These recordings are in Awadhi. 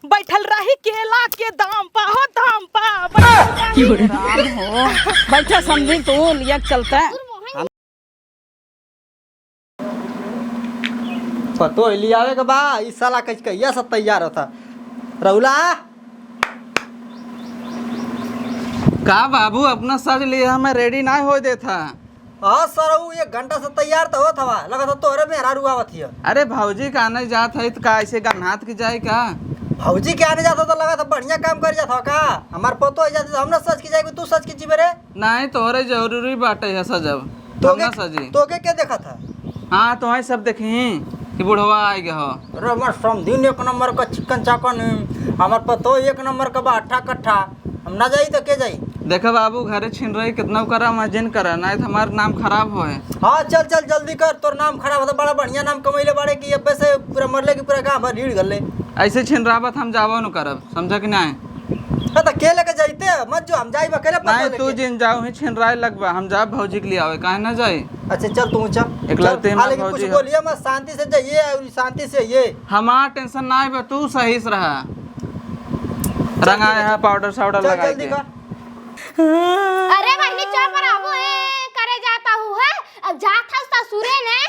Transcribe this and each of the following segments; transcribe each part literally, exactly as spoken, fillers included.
बैठल रही केला के दाम पा हो, दाम पा, बैठल रही। राम हो, बैठा समधी तू, लिया के चलता। पतो है लियावे के बा, ई साला कहिया से तैयार होता। रउला। का बाबू, अपना सज लिया, हमें ready ना होए देता। हाँ सरऊ, एक घंटा से तैयार तो होत हवा, लगत है तोहरे मेहरारू आवत हिय। अरे भौजी का नहीं जात है तो का ऐसे गन्हात की जाए का? भौजी के आने जात हो तो लगत है बढ़िया काम कर जात हो का? हमार पतो है जात तो हम ना सज के जाए, तू सज के जीबे रे। नहीं, तोहरे जरूरी बाटे है सजब, तोके, हम ना सजी। तोके के देखत है? हाँ, तो है सब देखी कि बुढ़वा आइ गया हो। अरे हमार समधिन एक नंबर का चिकन चाकन है, हमार पतो एक नंबर का बा अट्ठा कट्ठा। हम ना जाई तो के जाई? देखा बाबू, घरे छिन रही कितना करा, मजिन करा, नहीं तो हमार नाम खराब होए। हाँ, चल चल जल्दी कर, तोर नाम खराब होता, बड़ा बढ़िया नाम कमैले बाड़े कि अब्बे से पूरा मरले कि पूरा गाँव भर हीड़ गले। ऐसे छिनरावत हम जाबो न करब, समझा कि नहीं? हाँ, तो के लेके जाइते? मत जो, हम जाई अकेले पकड़ नहीं, तू लेके। जिन जाओ ही छिनराए लगबा, हम जाब भौजी के लिए आवे, काहे ना जाई? अच्छा चल तू चल। एक चल, ललते हमार हालांकि कुछ भौजी है। बोलिए मत, शांति से जाइए और शांति से आइए। हमार tension ना आए बा, तू सही से रहा। रंग आए है, पाउडर साउडर चल, लगाए जल्दी के। कर। अरे बहिनी, चुप रहो, ए, करे जाता हूँ, है? अब जात हस ससुरे ने,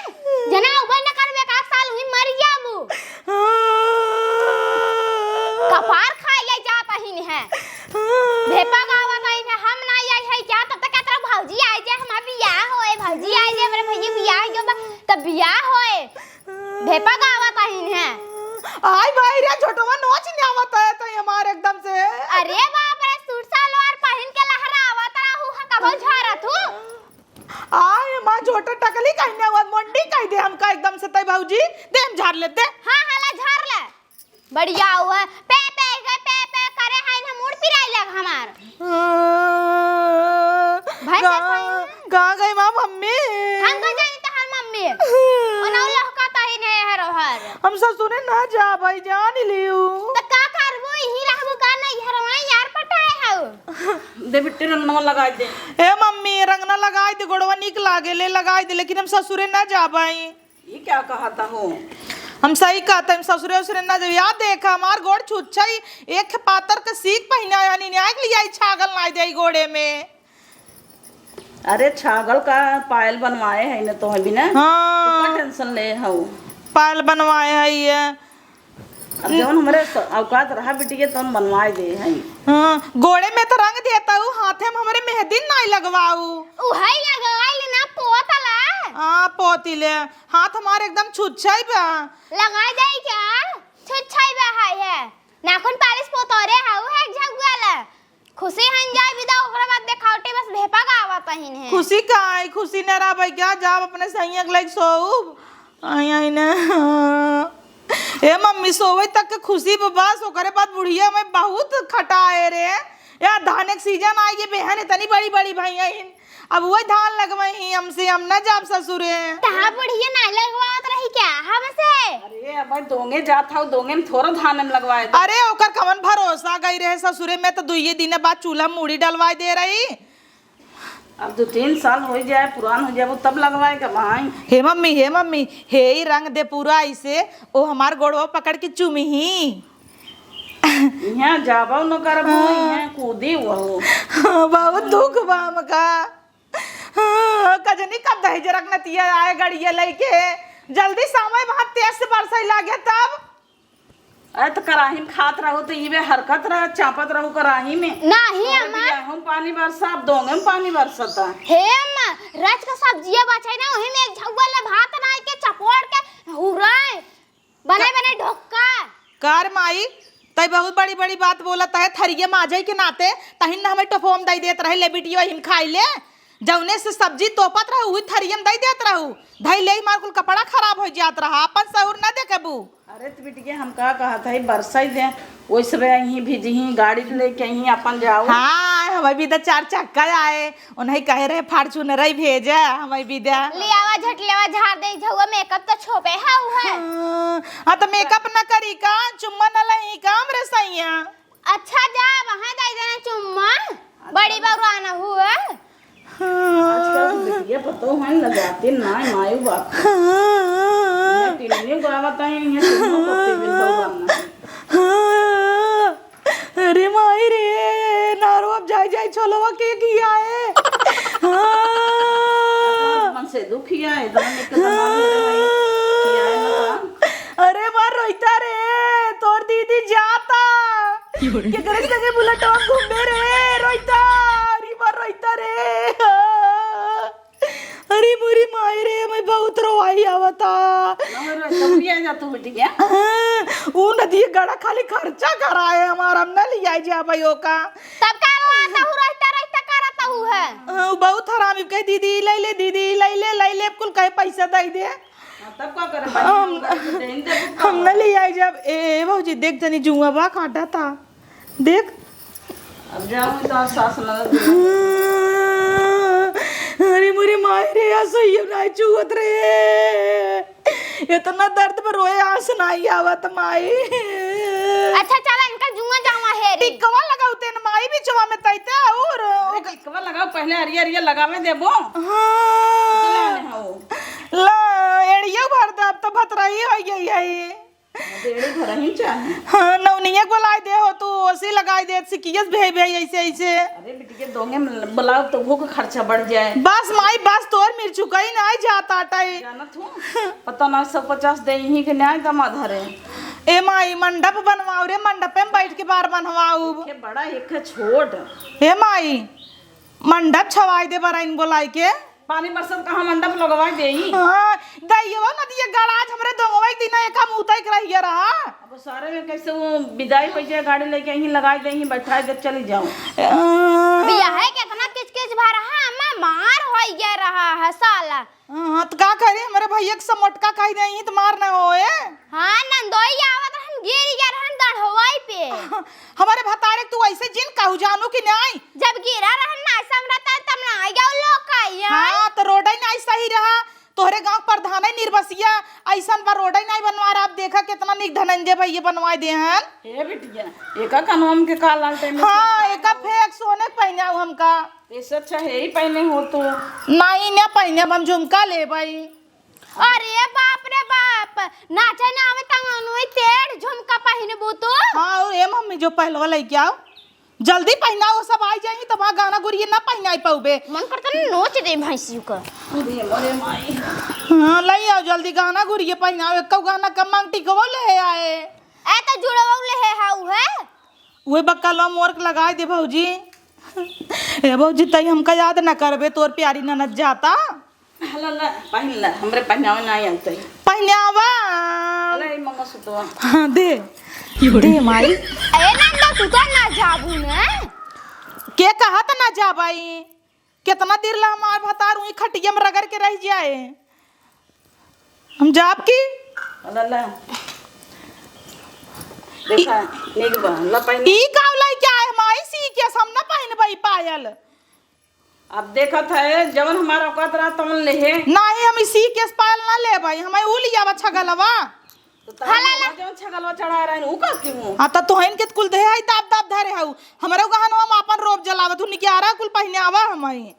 जना उबे न करबे, का साल हुई मर जाबू। कपार खाइए जात ही ने। भेपा गावत ही ने, हम ना आई है क्या? तब तक कहत रहो, "भौजी आइ जे, हमार बियाह होए, भौजी आइ जे, हमरे भौजी बियाह जो बा, तब बियाह होए।" भेपा गावत आइन है। आई भाई रे, झोटवा नोच न्यावत है तो हमार एकदम से। अरे बाप रे, सूट सलवार पहिन के लहरावत रहू है, कबो झारत हूँ। आय माँ, झोटा टकली कहीं न्यावत, मोंडी कहीं दे हमका एकदम से तय भौजी, दे हम झार लेते। हाँ, हाँ, ला झार ले। बढ़िया हुआ, पे, पे, पे, पे, पे करे है, इन्हें मूड़ पिराई लग हमार। भैंस कहाँ, ऐसा ही है। कहाँ गई माँ मम्मी? हम तो जानी तहार मम्मी। ओनहु लहका तही नहीं है रोहर। हम ससुरे ना जा भाई, जान लियो। तो का करबो, यहीं रहबो का नहीं है रोहर, यार पटाए हऊ। दे बिट्टी रंगनवा लगाई दे। ए मम्मी, रंगना लगाई दे, गोड़वा निक लागे ले, लगाई दे, लेकिन हम ससुरे ना जा भाई। ई क्या कहत हो? हम सही कहत है, हम ससुरे उसुरे ना जाई। यार देख, हमार गोड़ छुच्छा ही, एक पातर के सीख पहिना है, न्याय के लिए आई छागल ना जाई गोड़े में। अरे छागल का पायल बनवाए है न तो है बिना। हाँ। तू का tension ले हऊ? पायल बनवाए है ये। अब जौन हमरे स-, औकात रहा बिटिया, तौन बनवाए दे हैं। हाँ, गोड़े में तो रंग देता हूँ, हाथे में हमरे मेहंदी नाई लगवाऊ। उहई लगवाई ले ना, पोतला। हाँ, पोती ले। हाथ हमारे एकदम छुच्छाई बा। लगाई जाई क्या? छुच्छाई बा है, है। नाखून पालिश पोतोरे है, उ है एक झगुआ ले। खुशी हन जाए विदा, ओकरा बाद देखावटी बस भेपा गावत हन है। खुशी का आई, खुशी न रहा भाई क्या, जाब अपने सैया के लइके सोऊब। आई, आई ना। ए मम्मी, सोवे तक के खुशी बा बस, ओकरे बाद बुढ़िया में बहुत खटाए रे। या धान के सीजन आई, ये बेहन इतनी बड़ी बड़ी भैया हिन, अब वही धान लगवाई ही हमसे, हम ना जाब ससुरे। तहा बुढ़िया ना लगवावत रही क्या हमसे? अरे अब भाई दोंगे जात हौ, दोंगे में थोड़ा धान में लगवाए दे। अरे ओकर कवन भरोसा, गई रहे ससुरे में तो दुइये दिन बाद चूल्हा मूड़ी डलवाए दे रही। अब दो तीन साल हो जाए, पुरान हो जाए, वो तब लगवाए का भाई। हे मम्मी, हे मम्मी, हे ही रंग दे पूरा ऐसे, ओ हमार गोड़वा पकड़ के चुमही। यहाँ जाबो न करबो, हाँ। यहाँ कूदी वो। हाँ, बहुत दुख बा हमका। हाँ, कजनी कब दहेज रखनतिया आए गड़िया लइके। जल्दी समय बहुत तेज से बरसै लागे तब। अरे तो कराही में खात रहू तो इबे हरकत रह, चापत रहू कराही में। नाही अम्मा। बियाह में पानी बरसा, अब दोंगे में पानी बरसता। हे अम्मा, रच के सब्जिया बचे ना, वही में एक झउआ ले भात नाई के चपोड़ के हुराए। बने, बने ढोका। कार माई, तई बहुत बड़ी-बड़ी बात बोलत है, थरिये माजई के नाते तहिन न हमें टोफोम दई देत रहे, ले बिटियो हिन खाई ले। जौने से सब्जी तोपत रहू, उही थरिये में दई देत रहू। धई ले मार कुल कपड़ा खराब हो जात रहा, अपन सहूर न देखेबू। अरे त बिटिया, हम का कहत है, बरसई दे, ओइसरे यहीं भिजही, गाड़ी लेके यहीं अपन जाओ। हाँ, हमें भी तो चार चक्का आए, उन्हें कहे रहे Fortuner ही भेजा, हमें भी दे। ले आवा, झट ले आवा, झाड़ दे, झउआ makeup तो छोपे है उ है। हाँ, हाँ, तो makeup न करी का, चुम्मा न लही का हमरे सैया? अच्छा जा, वहाँ दे देना चुम्मा, बड़ी बउरान हुआ। हाँ। आजकल के बिटिया पतो है, लगाते ना मायू बाप। हाँ। ये टिल्लियों को आवत है, ये चुम्मा पत्ती बिल बउरान। हाँ। जाए छोलवा के किया है। हाँ। मन से दुखिया है, इतना निक के दमाद मेरे भाई, किया है ना। अरे मार रोहिता रे, तोर दीदी जाता। केकरे संगे बुलेटवा में घूमे रे, रोहिता, अरे मार रोहिता रे। अरे मोरी माई रे, मैं बहुत रोवाई आवता। ना रो, तो भी आ जा तू बिटिया। हाँ, ऊ नदी गड़ा खाली खर्चा कराए हमार, हम ना लियाई जा भाई ओका। तब का हुआ, तहु रहता रहता करत हूँ है। हाँ, ऊ बहुत हरामी कहे, "दीदी, ले ले, दीदी, ले ले, ले ले," कुल कहे, "पैसा दे दे।" हाँ, तब का करे, हम, भाई, हम दे दे, हम ना लियाई जब। ए, ए, भौजी, देख तनी जुआ बा काटा था। देख। अब जाओ तो सास ननद। अरे मोरे माई रे, असह्य नाई चुअत रे। इतना दर्द में रोए आंस नाई आवत माई। अच्छा चला इनका जुआ जावा है रे। टिकवा लगाऊ तेन माई बिचवा में तैते और अरे टिकवा लगाओ पहले, अरिया अरिया लगावे देबो। हाँ। चला ले आओ। ला, एड़िया भर दे, अब तो भतरही हो गई है। डेढ़े घर ही चाहे। हाँ, नौनिया के बोलाए दे हो तू, ओसी लगाए दे, सिकियस भे भे ऐसे ऐसे। अरे बिटिया, दोंगे में बोलाओ तो वो का खर्चा बढ़ जाए। बस माई, बस तोर मिर्चुकई नाई जात आटाई। जानत हूँ, पता ना सौ पचास दे यहीं के न्याय दमा धरे। ए माई, मंडप बनवाओ रे, मंडपे में बैठ के बार बनवाओ। एक बड़ा, एक छोट। ए माई, मंडप छवाई दे बराइन बोलाई के। पानी बरसत कहाँ मंडप लगवाई देई? हाँ, दइयवा नदिया गड़ाज हमरे दोंगवा एक दिन एक हम उतई के रहिया रहा। अब सारे में कैसे वो विदाई हो जाए, गाड़ी लेके यहीं लगाई दे, यहीं बैठाई दे, चली जाओ। हाँ। बियाहे के इतना किचकिच भा रहा, अम्मा मार होई गया रहा है साला। हाँ, तो का करे, हमरे भैया के सब मोटका कह दे, यहीं तो मार न होए। हाँ, नंदोई आवत रहन, गिर गया रहन गढ़वाई पे। हमारे भतारे के तू ऐसे जिन कहू जानू कि नहीं? जब गिरा रहन ना समरता तब ना आई गयो लोग का यहाँ। हाँ, तो रोडे नहीं सही रहा। तोहरे गांव प्रधान है निर्बसिया, ऐसन बा रोडे नहीं बनवा रहा। अब देखा कितना निक धनंजय भैया बनवा दे हन। हे बिटिया, एका कनवा में के का लालटेन में हाँ, से एका फेंक सोने के पहनाऊ हमका। ऐसे अच्छा है ही पहने हो तो। नहीं, ना पहने, हम झुमका लेबई। अरे बाप रे बाप, नाचे ना आवे तंगनुई तेड़ झुमका पहिनबू तू। हाँ, और ए मम्मी जो पहलवा लेके आओ, जल्दी पहिनाओ, सब आई जाई, तब आ गाना गुरिये ना पहिनाई पाउबे। मन करता ना नोच दे भैंसियों का। अरे मोरे माई। हाँ, ले आओ जल्दी गाना गुरिये पहिनाओ, एक गाना कम मांग टिकवो ले आए। ए तो जुड़वो ले है हाउ है। उहे बक्कलवा मोर के लगाई दे भौजी। ए भौजी, तई हमका याद ना करबे, तोर प्यारी ननद जाता। ला, ला, पहिन ला, हमरे पहिनावे ना आते। पहिनावा। अरे, ई मंगलसूत्रवा। हाँ, दे। दे, माई। ए, नंदा, तू तो ना जाबू ने। के कहत ना जाबाई? केतना देर ला हमार भतार उही खटिया में रगड़ के रह जाए? हम जाब की? ला, ला। देखा, नीक बा, ला पहिन। ई का लइके आए, माई सी के हम ना पहिनबई पायल। अब देखत है, जवन हमार औकात रहा, तवन लेहे। नाही, हम इसी केस पायल ना लेबई, हमें ऊ लियावा छगलवा। तो तहार हाला, हाला। जवन छगलवा चढ़ा रहे, ऊ का की हूँ? हाँ, तो तोहन के कुल देह है, दाब, दाब धरे हऊ। हमरे गहनवा में आपन रोब जलावत हूँ, निकियारा कुल पहिने आवा हमें।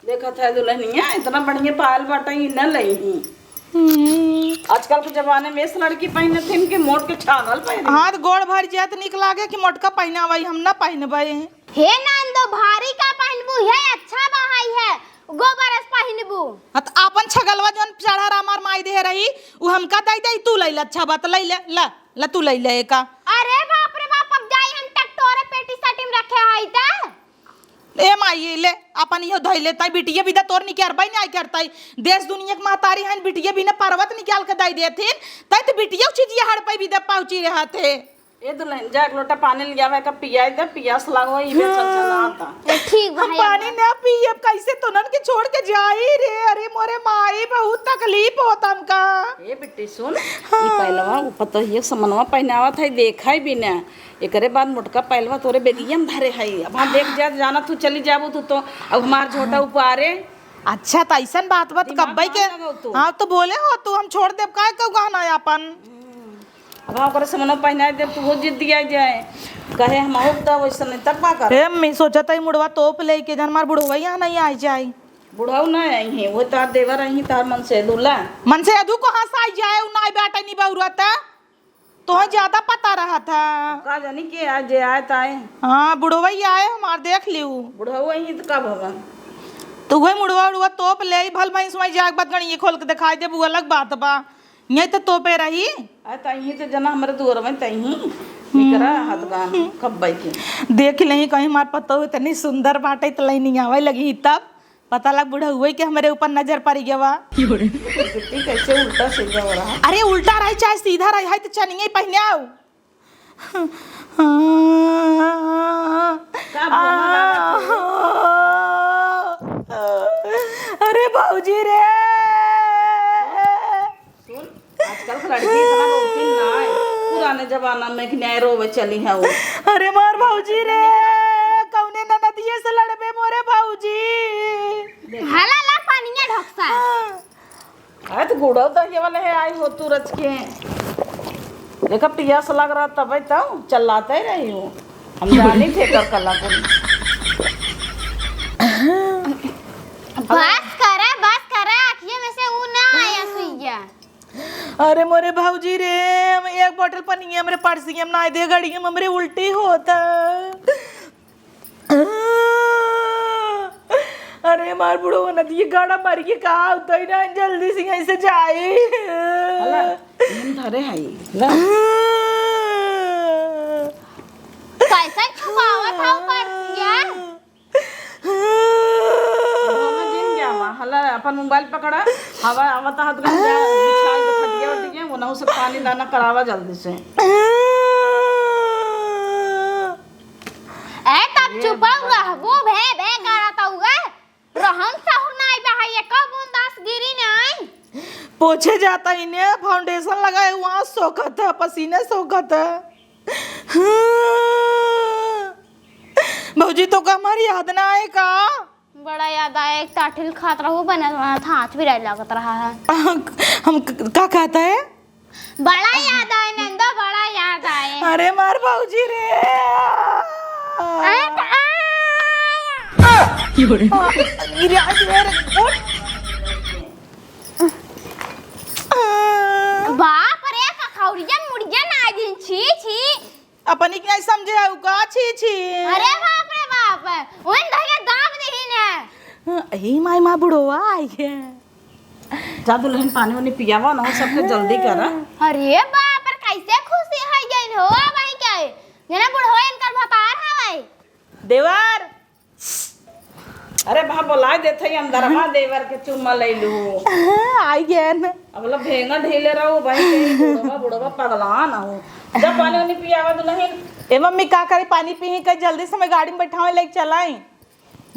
देखत है दुल्हनिया, इतना बढ़िया पायल बाटे, ई न लई हूँ। हम्म। आजकल के जमाने में इस लड़की पहिनत हिन के मोट के छागल पहिने। हाथ गोड़ भर जात निक लागे कि मोटका पहिनावई, हम ना पहिनबई। हे नंदो, भारी का पहिनबू? हे अच्छा बहाई है, गोबर अस पहिनबू। हाँ, त आपन छगलवा जौन चढ़ा रहा हमार माई देहे रही, उ हमका दई दई, तू लई ले, अच्छा बात, लई ले, ला, ला तू लई ले एका। अरे बाप रे बाप, अब जाई हम टकटोरे पेटी सटी में रखे हई त। ए माई, ले, अपन इहो धई ले, तई बिटिया बिदा तोर निकाल बाई नहीं करतई। देश दुनिया के महतारी हन, बिटिया बिना पर्वत निकाल के दई देथिन, तई त बिटिया चीज ये हड़ पे बिदा पहुंची रहत है। ए दुल्हन, जा एक लोटा पानी ले आवे का, पियाई दे, पियास लागो, ई बे चल चल आता। ए, ठीक बा, हम पानी ना पियब, कैसे तोनन के छोड़ के जाई रे? अरे मोरे माई, बहुत तकलीफ होत हमका। ए बिट्टी सुन, हाँ। ई पहलवा उ पतोहिया समनवा पहनावत है, देखा ही बिना। एकरे बाद मोटका पहलवा तोरे बेगिया में धरे है। अब हम देख जा, जाना तू चली जाबू तू तो, अब हमार झोटा हाँ। उपारे। अच्छा, त ऐसन बात बात दिमाग कब्बई ना के लगाओ तू। हाँ, तो बोले हो तू, हम छोड़ देब काहे के गहना अपन। अब ओकरे समनवा पहनाई देब, तू हो जिद दिया जाए। कहे हम हो त वैसे नहीं, तब का कर? हे अम्मी, सोचत हई मुड़वा तोप लेके जन मार बुढ़वा यहाँ नहीं आई जाई। बुढ़ऊ ना आई हैं, वो तार देवर आई हैं, तार मन से दूल्हा। मन से अधू कहाँ से आई जाए, उ ना आई बाटे नी बहुरत। तोहैं ज्यादा पता रहत है। का जानी के आज जे आए त आए। हाँ, बुढ़वा ही आए हमार, देख लिउ। बुढ़वा ही त का भवन। तो वही मुड़वा उड़वा तोप ले, भल भैंस वहीं जाके बतगड़िए खोल के दिखाई देबू, अलग बात बा। यहीं तो तोपे रही। आ, तहीं तो जना हमरे दुअर में तहीं निकरा हाथ गान खब्बै के। देख लेही कहीं हमार पतोह इतनी सुंदर बाटे, त लइनी आवे लगी तब पता लग बुढ़उए के हमरे ऊपर नजर पड़ गवा। बिट्टी कैसे उल्टा सीधा हो रहा? अरे उल्टा रही चाहे सीधा रही, है तो चनिये पहने आओ। का बोला? अरे भौजी रे। सुन, आजकल के लड़की इतना रोती ना है। पुराने जमाना में कि न्याय रोवे चली है वो। अरे मार भौजी रे, कौने ननदिये से लड़बे मोरे भौजी। हला ला पानिया ढोकसा। अरे तो गुड़ो दहिया वाले है, आई हो तू रच के। देखा पियास लग रहा तबे तो चल्लाते रही हूँ। हम जानी थे कर कला को। बस करे, बस करे, आँखिए में से ऊ ना आया सुइया। अरे मोरे भौजी रे, हम एक बोतल पनिया हमरे पर्सिया में ना दे, गड़िया में हमरे उल्टी होता। अरे मार बुढ़ो नदी गाड़ा मारी के कहा उतई ना, जल्दी से यहीं से जाई। हला, नींद धरे है, ला। कैसे छुपावत हौ पर्सिया? हवा जिन गया मा, हला अपन मोबाइल पकड़ा, हवा आवत हाथ गन जा, बिछाई के खटिया उठ गया, वो ना उसे पानी दाना करावा जल्दी से। ए, तब ये चुपल रहबू, भे, भे करत हउए। रहन सहन नाई बा, है, एको बूंद आस गिरी नाई। पोछे जाता इन्हें, foundation लगाए, वहाँ सोखत है, पसीने सोखत है। भौजी, तोका हमार याद ना आए का? बड़ा याद आए, एक टाठिल खात रहू, बनत बनत हाथ पिराए लागत रहा है। हम क-, का कहता है? बड़ा याद आए नंदो, बड़ा याद आए। अरे मार भौजी रे। अरे त-, आ। गिरा दे रे, उठ। बाप रे, कखौड़िया मुड़िया ना दिन, छी, छी। अपनी के नहीं समझे हउ का? छी, छी। अरे बाप रे बाप, ओइन धके दाब देही ने। ए माई, माँ बुढ़वा आई है। जा दुल्हन पानी वानी पियावा ना, सबके जल्दी करा। अरे बाप रे, कैसे खुशी है गइन हो भाई के। जना बुढ़वा इनकर भतार हवाई। देवर। अरे बा, बोलाए देत हई अंदरवा, देवर के चुम्मा ले लू। आई गए न। अब लो भेंगा ढीले रहो भाई, कहीं बुढ़वा, बुढ़वा पगला ना हो। जब पानी वानी पियावा दुल्हन। ए मम्मी, का करी, पानी पी के जल्दी से मैं गाड़ी में बैठावे लेके चलाई।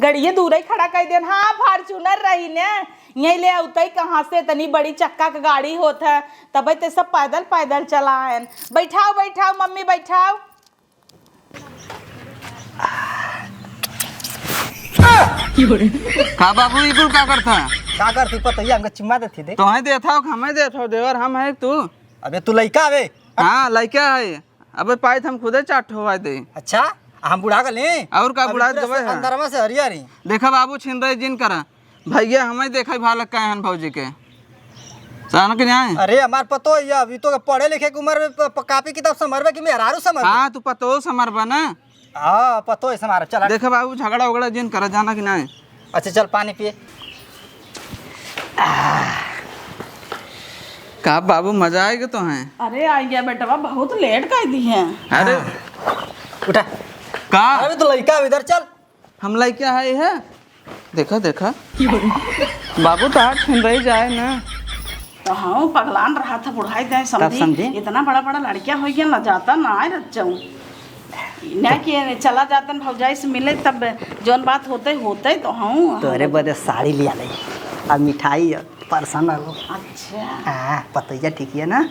गड़िए दूर ही खड़ा कर देन। हाँ, Fortuner रही ने, यहीं ले आउतई कहाँ से, इतनी बड़ी चक्का के गाड़ी होत है, तबे ते सब पैदल पैदल चलाएन। बैठाओ, बैठाओ मम्मी, बैठाओ। का बाबू, ई कुल का करता? का करती पतोहिया हमके चुम्मा देती दे। तोहे देत हौ, हमें देत हौ, देवर हम है तू। अबे तू लइका हवे। हाँ, लइका है। अबे पाइत हम खुदे चाट होवाई दे। अच्छा, हम बुढ़ा गले। और का अबे बुढ़ा पूरा देवे से है? अंदरवा से हरियर ही। देखा बाबू, छिनरई जिन करा। भैया, हमें देखा भालक का हन भौजी के। जान के नहीं? अरे, हमार पतो है, अभी तो पढ़े लिखे के उम्र में प-, प-, कापी किताब संभरबे कि मेहरारू संभरबे? हाँ, तू पतो संभरबा ना। हाँ, पतो है संभार, चला। देखा बाबू, झगड़ा उगड़ा जिन करा, जाना कि नहीं? अच्छा, चल पानी पिए। का बाबू, मजा आएगा तो हैं? अरे, आ गया बेटवा, बहुत लेट कर दी है। अरे। हाँ। उठा। का? अरे, तो लइका इधर चल। हम लइका है, है? देखा, देखा। बाबू, तहार छिनरई जाए ना। तो हाँ, पगलान रहा था, बुढ़ाई दे समझी। समझी? इतना बड़ा बड़ा लड़किया हो गया, लजाता ना आए रच जाऊं। ना कि चला जातन भौजाई से मिले, तब जौन बात होते, होते तो हाँ। तोरे बदे साड़ी लिया ले, अब मिठाई और परसन लो। अच्छा। हाँ, पतोहिया ठीक है ना?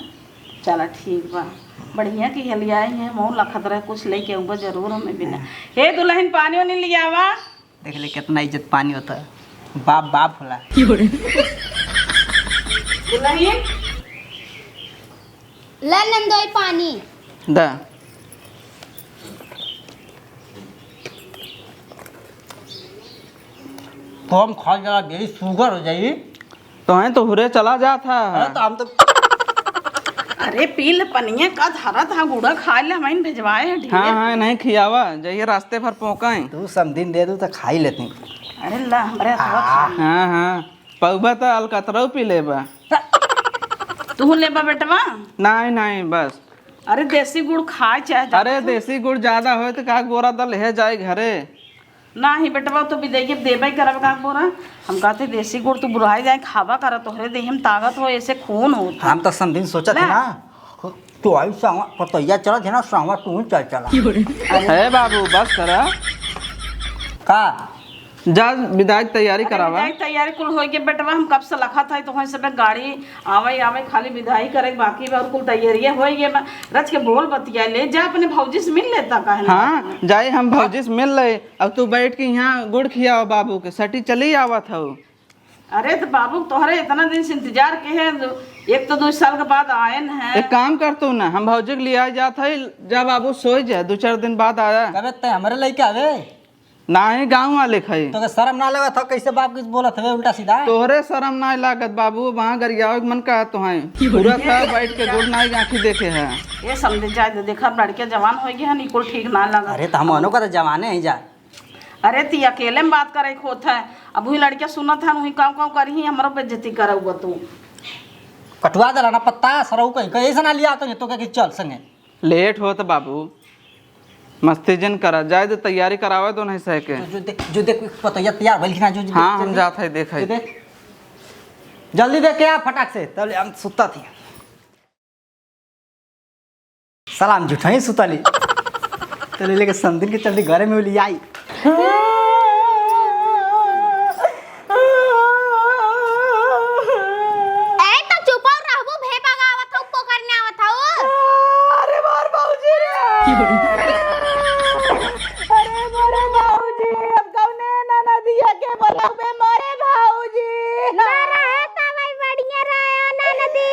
चला ठीक बा, बढ़िया कि हलियाई है, मोह लखत रहे, कुछ लेके आऊबा जरूर हमें बिना। हाँ। हे दुल्हन, पानी वानी लियावा। देख ले कितना इज्जत पानी होता है, बाप बाप होला। दुल्हन। ले नंदोई पानी। दा। कम खा जा, बेरी sugar हो जाई। तो हैं तो हुरे चला जात है। अरे तो हम तो अरे पी ले पनिया, का धरत हा गुड़ा, खाइ ले, हमइन भेजवाए है ढेर। हाँ, हाँ, नहीं खियावा, जाइए रास्ते भर पोकाए। तू समधिन दे दू तो खाई लेती। अरे ला, हमरे हथवा खा ले। हाँ, हाँ, पउबा तो अलकतरऊ पी लेबा। तू लेबा बेटवा? नहीं, नहीं, बस। अरे देसी गुड़ खाए चाहे ज्यादा अरे तू। देसी गुड़ ज्यादा होए तो का गोरा दल है जाए घरे। नाही बेटवा, तो भी देखिए, देबे करब का बोरा। हम कहते देसी गुड़ तू बुढ़ाई जाए, खावा करा, तोहरे देह में ताकत हो, ऐसे खून होत है। हम तो समधिन सोचत है ना? ना, तू आई सावा पतैया चला थे ना, सावा तू ही चल चला। हे बाबू, बस करा। का? जा, विदाई तैयारी अरे, करावा। विदाई तैयारी कुल होई के बेटवा, हम कब से लखत है, तो वहीं से गाड़ी आवे, आवे, खाली विदाई करे के बाकी बा, और कुल तैयारिये होई गए बा। रच के बोल बतिया ले, जा अपने भौजी से मिल लेता, काहे ना? हाँ, जाए हम भौजी से मिल ले। अब तू बैठ के यहाँ गुड़ खियाओ बाबू के, सटी चली आवत हऊ। अरे तो बाबू तोहरे इतना दिन से इंतजार के है, एक तो दो साल के बाद आयन है। एक काम कर तू ना, हम भौजी के लिए आ जात है, जा बाबू सोई जा, दो चार दिन बाद आया। कबे ते हमरे लइके आवे? नाही, गाँव वाले खाई। तो के शर्म ना लगत हो, कैसे बाप की बोलत हवे उल्टा सीधा? तोहरे शर्म ना लागत बाबू, वहाँ गरियावे के मन कहत तो है। पूरा था बैठ के गुड़ नाई आँखी देखे है। ये समझे जाए तो देखा, लड़के जवान हो गए हैं, निकुल ठीक ना लगा। अरे तो हम ओनो का तो जवाने ही जा। अरे ती अकेले में बात करे के होत है, अब वही लड़के सुनत है, वही काव काव करी, हमरो बेइज्जती करउबा तू। कटवा देला ना पत्ता, सरऊ कहीं, कहीं ऐसा ना लिया तो, तो कहे कि चल संगे। लेट होत बाबू, मस्ती जिन करा, जाए दे, तैयारी करावे दो नहीं सह के। जो, जो देख, जो देख, पतैया तैयार भइल कि ना, जो, जो हाँ, देख, हम जल्दी। जात है, देख है। जो देख। जल्दी देख के आ फटाक से, तब हम सुता थी। सलाम झूठा ही सुता ली। तो ले लेके समधिन के चलते घरे में ले आई। ए, तो चुप रहबू, भेपा गावत हऊ, पोकर में आवत हऊ। अरे मार बाबूजी रे। अरे मोरे बाबूजी, अब कौने ननदिया के बोलबे मोरे बाबूजी। ना रहे तब बढ़िया रहे ननदी।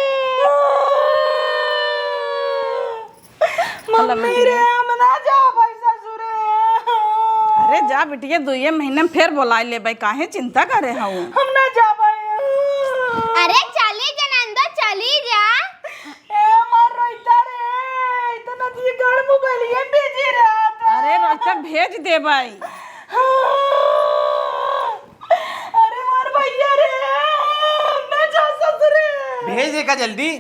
मम्मी रे, हम ना जाबै ससुरे। अरे जा बिटिया, दुइये महीने में फेर बोलाइ लेबै, काहे चिंता करे हऊ? हम ना जाबै। अरे चली जा नंदो, चली जा। ए मार रोहिता रे, इतना दिए गाड़ मोबाइल ये बिजी रहत। अरे रोहिता भेज देबै। अरे मार भैया रे, हम ना जा ससुरे। भेज दे का जल्दी।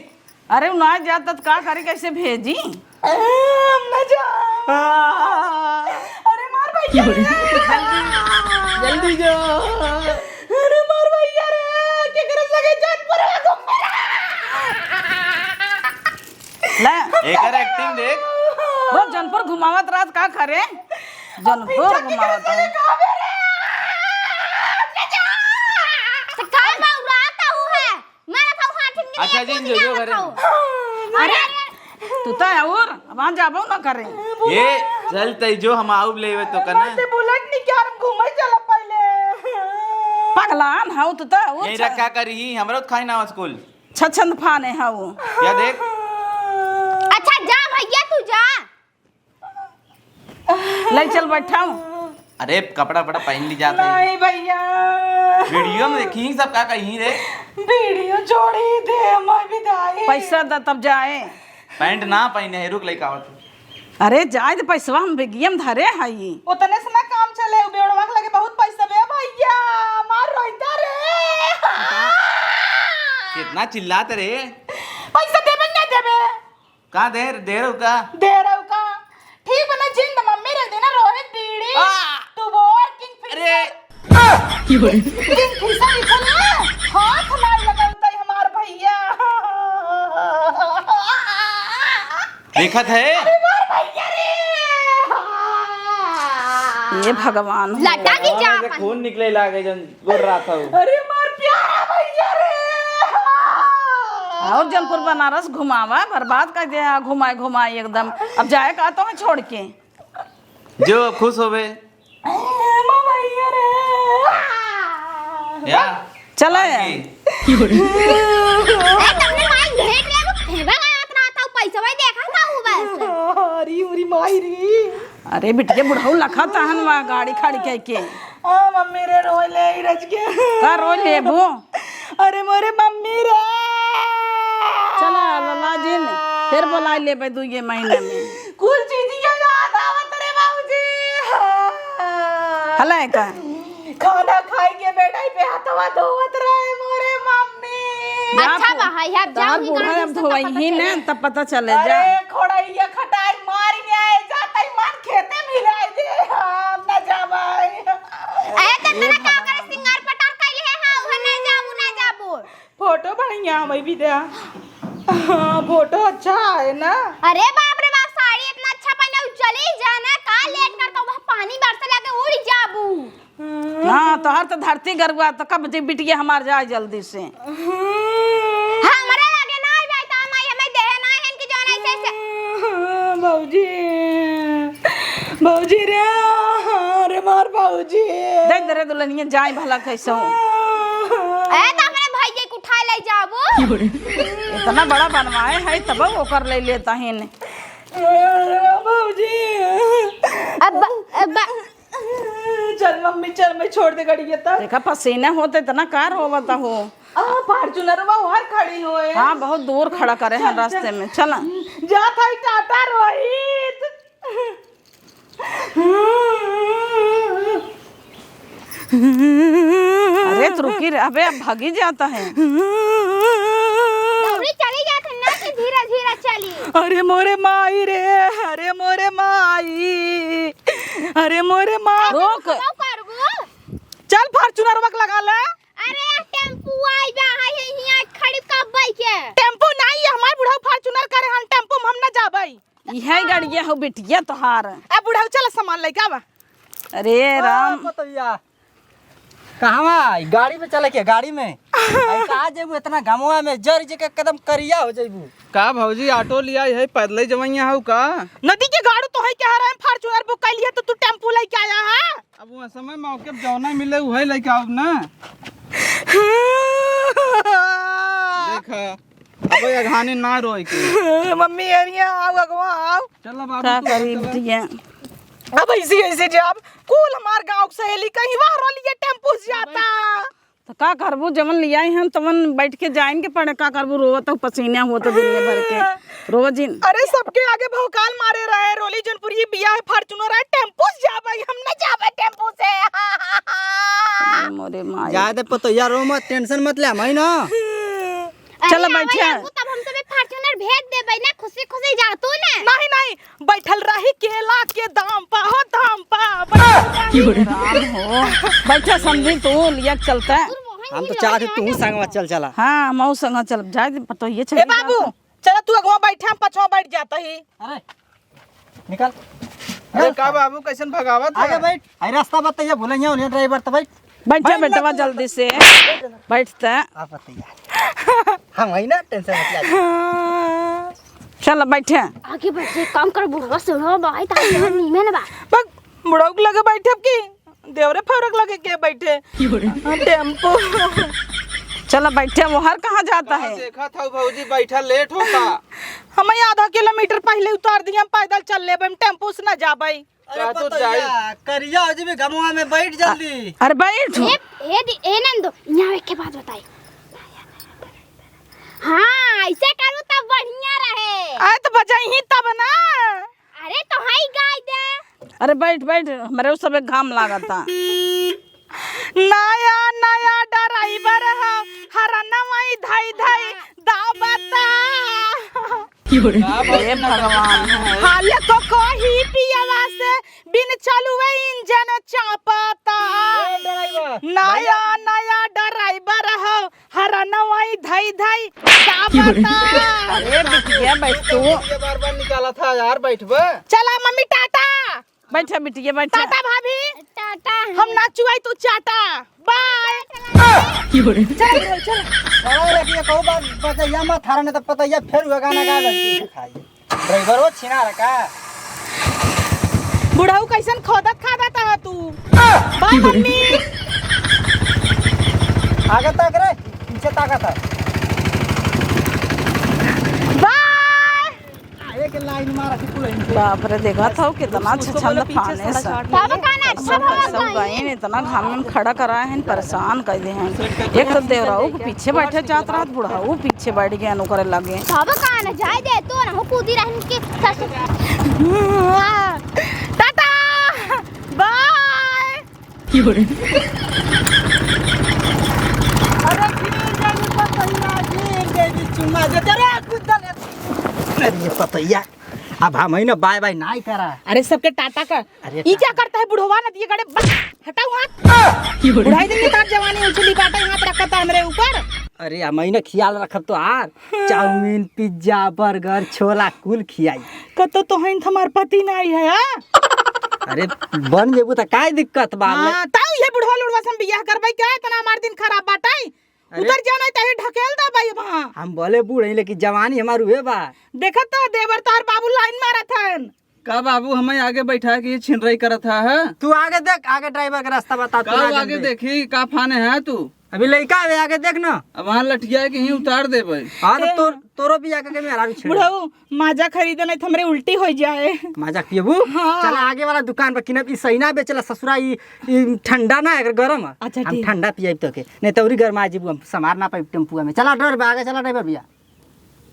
अरे, उ ना जात त का करी, कैसे भेजी? हम ना जा। अरे मार भैया रे। जल्दी, जल्दी जा। अरे मार भैया रे, केकरे संगे जौनपुर में घूमे रे। ले। एकर acting देख। वो जौनपुर घुमावत रहत का करे? जौनपुर घुमावत है। तो का बौरात हऊ है? मारत हऊ हाथ में अच्छा, जिन जो, जो घरे में। अरे, तू तो और अब वहाँ जाबो ना करे। ए, चल तई जो हम आउब लेवे तो कने। मत बुलेट नहीं क्या हम घूमे चला पहले। पगलान हऊ तू तो और यही रख का करी, हमरो तो खाई ना स्कूल। छछन फाने हऊ। क्या देख? अच्छा जा भैया तू जा। ले चल बैठाऊ। अरे कपड़ा वपड़ा पहन ली जात है। नहीं भैया। वीडियो में देखी सब का कही रे। वीडियो छोड़ी दे, मैं विदाई। पैसा द तब जाए। पैंट ना पहने है, रुक लेके आवत हूँ। अरे जाए दे, पैसवा हम बेगियम धरे हई। उतने से ना काम चले, उ बेवड़वा के लगे बहुत पैसा बे भैया, मार रोहिता रे। कितना चिल्लात रे। पैसा देबे ना देबे? का दे, दे रहू का? दे रहू का? ठीक बा ना, जिंद मम्मी रख देना, रोहित बीड़ी, आ! तू बोल, किंग अरे! फिशर। किंग फिशर लिखल है, हाथ ना लगाऊ तई हमार भैया। देखत है? अरे मार भैया रे! ये भगवान हो। लटा की जा भगवान, ऐसे अपन। खून निकले लागे जन गोर रहा था वो। अरे मार प्यारा भैया रे। और जौनपुर बनारस घुमावा, बर्बाद कर दिया, घुमाए घुमाए एकदम। अब जाए का तो छोड़ के। जो खुश होवे। माँ भैया रे। या। चले। आगे। ए, तुमने माई भेंट ले, वो फेंकवा गया इतना था, वो पैसा भाई देखा था वो बस। अरे, उरी माई रे। अरे बिटिया, बुढ़ऊ लखा तहन वा गाड़ी खड़ी कह के। आ, मम्मी रे, रोए ले आई रच के। का रोए लेबू? अरे मोरे मम्मी रे। चला, लला जी ने। फिर बोलाइ लेबे दुइये महीना में। कुल चीजिया याद आवत रे बाबूजी। हाँ। हलै का? खाना खाइ के बेटा पे हथवा धोवत रहे मोरे मम्मी। अच्छा बा, है, अब तोहार जाऊंगी बूढ़ा गाड़ी अब से, तब धोवई पता ही चले। ना, तब पता चले जा। अरे, खोड़ैया खटाई मार गए, जाता ही मान खेते मिलाइ दे, हम ना जाबै। ए, त तना का करे, सिंगार पटार कइले है, हाँ, उहे ना जाबू, ना जाबू। फोटो बढ़िया आवै विद्या। हाँ, फोटो अच्छा है ना। अरे बाप रे बाप, साड़ी इतना अच्छा पहना, उ चली जा ना, का लेट कर तो वह पानी बरसे लगे उड़ जाबू। हाँ, तोहर तो धरती गरुआ, तो कब जे बिटिया हमार जाए जल्दी से। हमरे लगे ना आवे, त माई हमें देहे ना है कि जौन ऐसे ऐसे। भौजी, भौजी रे, अरे मार भौजी। देख दे रे दुल्हनिया, जाए भला कैसे हो। ए, त हमरे भाई के उठाए ले जाबू। इतना बड़ा बनवाए है, तब ओकर ले लेता है ने। अरे भौजी। अब, अब चल मम्मी, चल, मैं छोड़ दे गाड़ी के तब। देखा, पसीना होत इतना कार होवत हो। आ, Fortuner वा हर खड़ी होए। हाँ, बहुत दूर खड़ा करे हैं चल, रास्ते चल। में। चला। जात है टाटा रोहित। अरे, तो रुकी रे। अबे, अब भागी जाता है। दौड़ी चली जात है ना कि धीरे धीरे चली। अरे मोरे माई रे, अरे मोरे माई, अरे मोरे माई। रोक। का करबू? चल, Fortuner वक लगा ले। अरे, टेम्पू आई बा, है, है, हियाँ खड़ी कब्बै के। टेम्पू नाई, ये हमार बुढ़ऊ Fortuner करे हन, टेम्पू में हम ना जाबै। इहे गड़िया हो बिटिया तोहार। ए बुढ़ऊ, चल सामान लेके आवा। अरे राम। पतोहिया, कहवा? गाड़ी में चले के, गाड़ी में? अरे कहाँ जेबू इतना घमवा में, जर जे के एकदम करिया हो जेबू। का भौजी, ऑटो लिया है, पैदल ही जवैया हऊ का? नदी के गाड़ू तो है, कह रहे हैं Fortuner book कर लिया, तो तू टेम्पू लेके आया है? अब वह समय मौके पे जौना मिले, उहे लेके आउब ना। देखा, अब ये अगहानी ना रोए के। मम्मी, एरिया आओ, अगवा आओ। चल बाबू, का तू करी चल। बिटिया? अब ऐसे, ऐसे जाब, कुल हमार गाँव के सहेली कहीं वहाँ रो लिए टेम्पू से जाता। तो का करबू, जवन लियाई हम तवन बैठ के जाइन के पड़े, का करबू, रोवत हो, पसीना होत दिन में भर के। रोवा जिन। अरे, सबके आगे भौकाल मारे रहे, रोली जौनपुरी बिया है, Fortuner है, टेम्पू से जाबै, हम न जाबै टेम्पू से। मोरे माई। जाए दे पतोहिया, रो मत, tension मत ले, हम है ना। अरे, चलो, आवे बैठे। लागू तब हम तबे Fortuner भेज देबै ना, खुशी खुशी जा तू ना। नहीं, नहीं, बैठल रही केला के दाम पा, हो दाम पा, बैठल रही। राम हो, बैठे समधी, तू लिया के चलता। हम तो चाहते तू संगवा चल चला। हाँ, हम संगवा चल, जाए दे पतोहिया ए चली बाबू, जाता। चला तू अगवा बैठे, हम पछवा बैठ जाता ही। अरे, निकल। अरे का बाबू, कैसन भगावत आगे है? बैठ। आई रास्ता बताइए, भूलेंगे उन्हें driver तो बैठ। बैठ जा बैठ ना बेटवा तू। जल्दी से। बैठ त। आप बताइए। हम है ना, tension मत ले। चल बैठे। आगे बैठ, एक काम कर, बुढ़वा से हो भाई, ताकि नीमे ना बा। बक, बुढ़ऊ के लगे बैठे की? देवरे फौरक लगे के बैठे। हाँ, टेम्पू। चला बैठे, वो हर कहाँ जाता है? देखा था भौजी, बैठा लेट होता। हमें आधा किलोमीटर पहले उतार दिया, हम पैदल चल लेबै, हम टेम्पू से ना जाबै। अरे का तू पतोहिया, जाई? करिया हो जेबे घमवा में, बैठ जल्दी। अरे बैठ। ए, ए दी, ए नंदो, यहाँ एक के बात बताई। हाँ, ऐसे करू तब बढ़िया रहे। अरे तो बजाई ही तब ना। अरे तो हई गाय दे। अरे बैठ, बैठ, हमरे उ सबे घाम लागता। नया, नया driver ह, हरनवा ई धई, धई दाबता। हे भगवान। हाले को कही पियवा से, बिन चलुए इंजन चापता। ए driver, नया, नया driver ह, हरनवा ई धई धई का बता। अरे बिटिया, बैठ तू। ये बार बार निकाला था यार, बैठबे। चला मम्मी, टाटा। बैठा बिटिया, बैठा। टाटा भाभी। टाटा। हम ना चुआई, तू चाटा। बाय। चल, चल। अरे लेकिन ये कहू बात बताइया मत, थारा ने तो पता ही है, फिर हुआ गाना गा लगी खाई। ड्राइवर हो छिना रहा का? बुढ़ऊ कैसन खोदत खादत ह तू? Bye mummy. आगे ताक रे, पीछे ताकत है। बाय। एक लाइन मारा थी पूरा इनके। बाप रे, देखा था कितना छछंद फाने सा। बाबा का ना अच्छा सब, भवा सब गई। गए, इतना घाम में खड़ा करा है, परेशान कर दे हैं। एक तो देवराऊ के पीछे बैठे जात रहत, बुढ़ऊ पीछे बैठ गए, ओकरे लगे। बाबा का ना जाए दे तो ना हो कूदी रहन के ससुर। टाटा, बाय। अरे गिर जानी पतैया, गिर जानी चुम्मा दे दे रे, कुत्ता ले। अरे ये पतैया, अब हम ही ना बाय बाय नाई करा। अरे सबके टाटा का। अरे ई का टाटा। करता है बुढ़वा नदिया गड़े, बस, हटाओ हाथ। बुढ़ाई दिन के तार जवानी उछली बाटे, हाथ रखता हमरे ऊपर। अरे हम ही ना ख्याल रखब तो आर। चाउमीन, पिज्जा, बर्गर, छोला कुल खियाई। कतो तोहन त हमार पति नाई है, हाँ? अरे बन जेबू त काय दिक्कत बा? हाँ, ताऊ ये बुढ़वा लुढ़वा से हम बियाह करबै क्या? इतना हमार दिन खराब बाटै। अरे उतर जाना चाहे ढकेल दा भाई वहाँ। हम भले बूढ़ हई लेकिन जवानी हमार उहे बा। देखत तो देवर तार बाबू लाइन मारत हन। का बाबू हमें आगे बैठा के ये छिनरई करत है? तू आगे देख, आगे ड्राइवर का रास्ता बता, तू का ना आगे जानबे। देखी का फाने है तू? अभी लइका आवे, आगे देख ना। अब वहाँ लठिया के ही उतार देबै। हाँ, तो ए। तोर, तोरो भी आगे के मेहरारू छेड़। बुढ़ऊ, माजा खरीदे नहीं तो हमरे उल्टी हो जाए। माजा पियबू? हाँ। चला आगे वाला दुकान पर किनब। ई सही ना बेचला ससुरा, ई, ई ठंडा ना, एकर गरम है। अच्छा, हम ठीक। ठंडा पियाइब तो के, नहीं तो उरी गरमा जीबू, हम समार ना पाइब टेम्पुआ में। चला ड्राइवर भैया, आगे चला ड्राइवर भैया।